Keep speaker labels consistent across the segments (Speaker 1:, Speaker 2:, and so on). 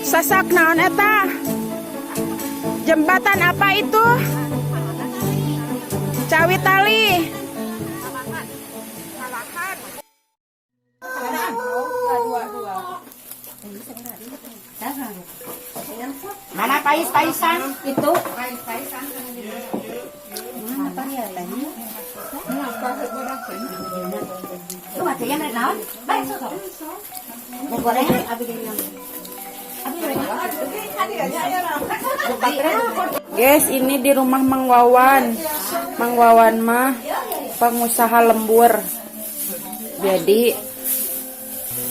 Speaker 1: Sasak naon eta? Jembatan apa itu? Ciawi Tali.
Speaker 2: Mana pais-paisan itu? Pais-paisan. Mana pariatanya? Lu mati yang naon? Baik sok. Mau gorengan abi gorengan. Abi gorengan.
Speaker 1: Guys, ini di rumah Mang Wawan. Mang Wawan mah pengusaha lembur. Jadi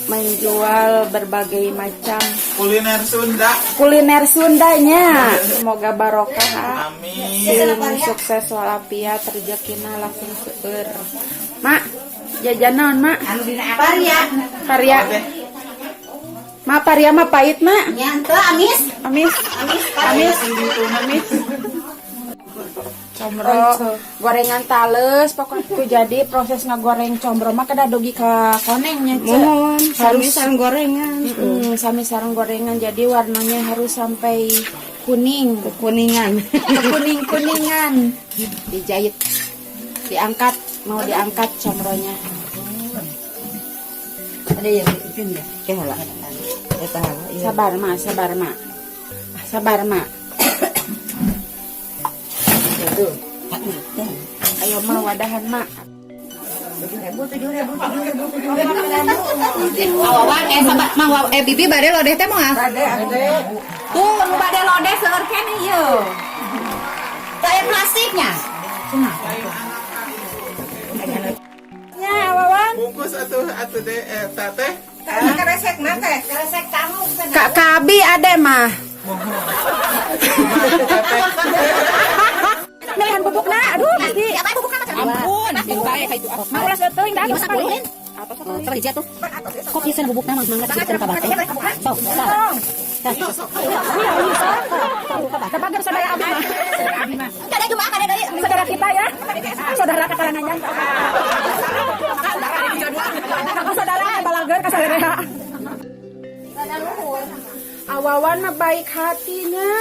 Speaker 1: menjual berbagai macam
Speaker 3: kuliner Sunda.
Speaker 1: Kuliner Sundanya. Semoga barokah.
Speaker 3: Amin.
Speaker 1: Sing sukses walafiat, rezekina langsung seueur. Mak, jajan naon, Mak?
Speaker 2: Anu dina paria.
Speaker 1: Paria. Mak, paria mah pahit, Mak.
Speaker 2: Nya henteu, amis.
Speaker 1: Amis. Amis. Amis. Combro, gorengan tales, pokoknya itu. Jadi proses ngagoreng combro mah kedah dugi ka konengnya, Ce.
Speaker 2: Mohon sami
Speaker 1: Harus
Speaker 2: sareng gorengan.
Speaker 1: Sami sareng gorengan, jadi warnanya harus sampai kuning.
Speaker 2: Kuningan.
Speaker 1: Kuning kuningan. Dijahit, diangkat, mau diangkat combronya.
Speaker 2: Ada yang itu ya? Kayak lah. Eta iya.
Speaker 1: Sabar, Mak, sabar, Mak, sabar, Mak.
Speaker 2: Itu.
Speaker 1: Ayo, Mak, wadahan, Mak.
Speaker 2: 7.000, 7.000, 7.000, 7.000. Awawan, eh sabat Mang Waw, eh bibi bade lodeh teh moal? Bade, tuh nu bade lodeh seueur keneh ieu. Teu aya plastiknya.
Speaker 1: Ya, Wawan.
Speaker 3: Bungkus atuh atuh deh eta teh.
Speaker 2: Keresek na teh, keresek tamu.
Speaker 1: Kak Kabi ade mah. Milihan bubuk na, aduh, pasti.
Speaker 2: Ya bae bubukna mah. Ampun, bae ka itu.
Speaker 1: Mak, ulah teuing dah.
Speaker 2: Lima sepuluh. Coba hiji atuh. Kok bisa bubukna mah mangga sih ka bate. Sok, sok.
Speaker 1: Kebager saudara abi mah.
Speaker 2: Kada cuma kada deui.
Speaker 1: Saudara kita ya. Saudara katarangan. Kakak saudara balager ka saudara. Awawan mah baik hatinya.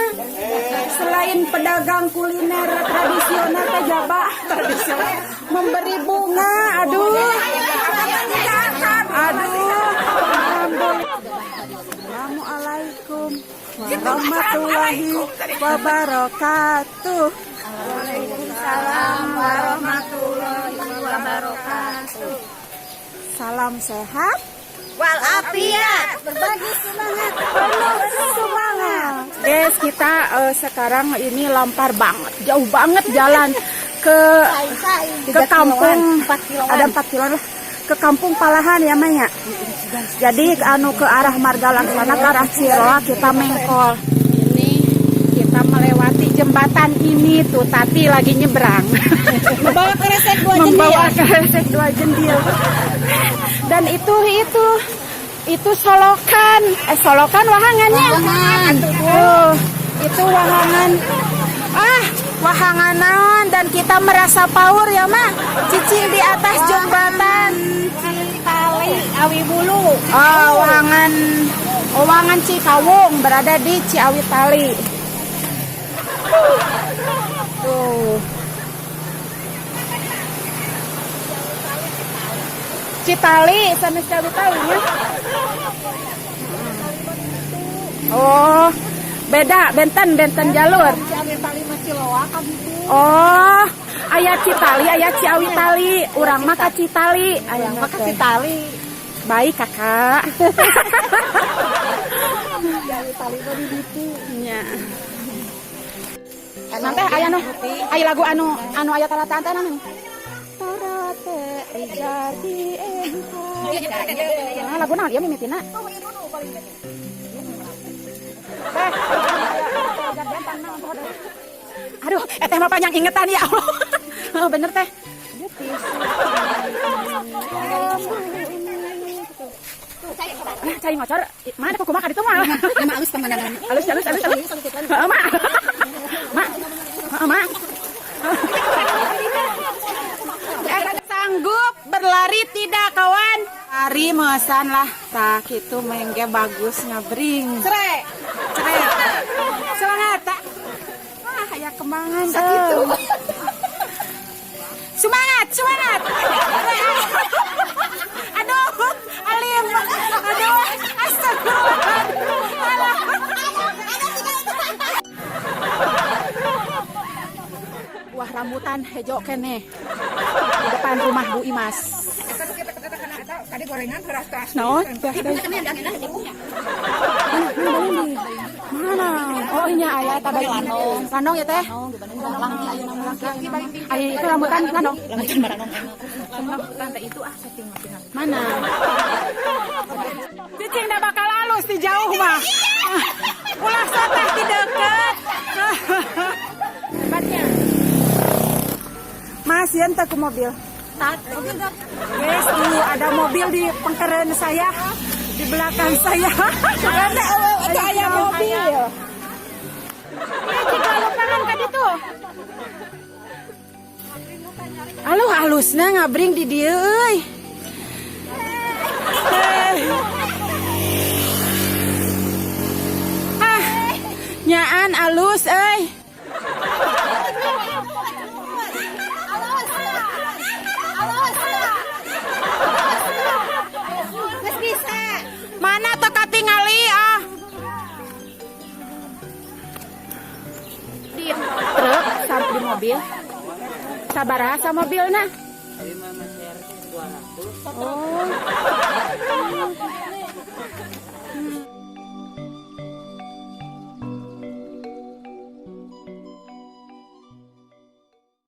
Speaker 1: Selain pedagang kuliner tradisional tajaba tradisional memberi bunga, aduh. Aduh. Assalamualaikum warahmatullahi wabarakatuh.
Speaker 2: Waalaikumsalam warahmatullahi wabarakatuh.
Speaker 1: Salam sehat,
Speaker 2: Walafiat. Berbagi semangat.
Speaker 1: Penuh semangat. Guys, kita sekarang ini lampar banget, jauh banget jalan ke kampung, ada 4 kilo lah, ke kampung Palahan ya, Maya. Jadi anu ke arah Marga Laksana, ke arah Ciroa kita mengkol. Ini kita melewati jembatan ini tuh, Tati lagi nyebrang.
Speaker 2: Membawa keresek dua jendil.
Speaker 1: Membawa keresek dua jendil. Dan itu solokan, eh solokan wahangannya.
Speaker 2: Wahangan.
Speaker 1: Tuh, itu wahangan. Ah, wahangan naon dan kita merasa power ya, Mak. Cicing di atas jembatan.
Speaker 2: Citali Awi Bulu.
Speaker 1: Oh, wahangan Wahangan Cikawung berada di Ciawi Tali. Tuh. Citali sama Ciawi Tali ya. Oh, beda benten benten jalur.
Speaker 2: Ciawi Tali mah Ciloa kan itu.
Speaker 1: Oh, aya Citali, aya Ciawi Tali, urang mah ka Citali, aya
Speaker 2: Mah ka Citali.
Speaker 1: Baik, Kakak.
Speaker 2: Ciawi Tali mah di ditu.
Speaker 1: Nya. Nanti aya nu aya lagu anu anu aya tarataan teh naon? Tarate jadi engkau. Nah, lagu naon ieu mimitina? Teh. Aduh, eh teh mah panjang ingetan ya Allah. Oh, bener teh. Ah, cai ngocor, mana kumaha ka ditu mah?
Speaker 2: Nama alus pemandangan.
Speaker 1: Alus, alus, alus, alus. Heeh, Mak. Mak. Heeh, Mak. Eh, sanggup berlari tidak, kawan? Hari mesan lah. Tah kitu mengge bagus ngabring. Cere. Cere. Semangat tak? Wah, aya kembangan sakitu. Semangat, semangat. Aduh, Alim. Aduh, astagfirullah. Alah. Buah rambutan hejo keneh di depan rumah Bu Imas.
Speaker 4: Tadi gorengan beras tas.
Speaker 1: Naon? Teh, teh. Mana, mana balung? Mana? Oh, ini aya eta balik. Landong ya teh? Aya itu rambutan landong.
Speaker 2: Rambutan teh itu ah setting
Speaker 1: Mana? Cicing dah bakal halus di jauh mah. Ulah soteh di deket. Hebatnya. Mas, yen teh ku mobil. Guys, tuh ada mobil di pengkeren saya, di belakang saya. Ada ada mobil. Ini jika lupangan tadi tuh. Aluh alusna ngabring di dieu euy. Eh. Ah, nyaan alus euy.
Speaker 5: Alus. Alus. Geus bisa.
Speaker 1: Mana tuh katingali ah? Di truk sampai di mobil. Sabaraha sama mobilna? Oh.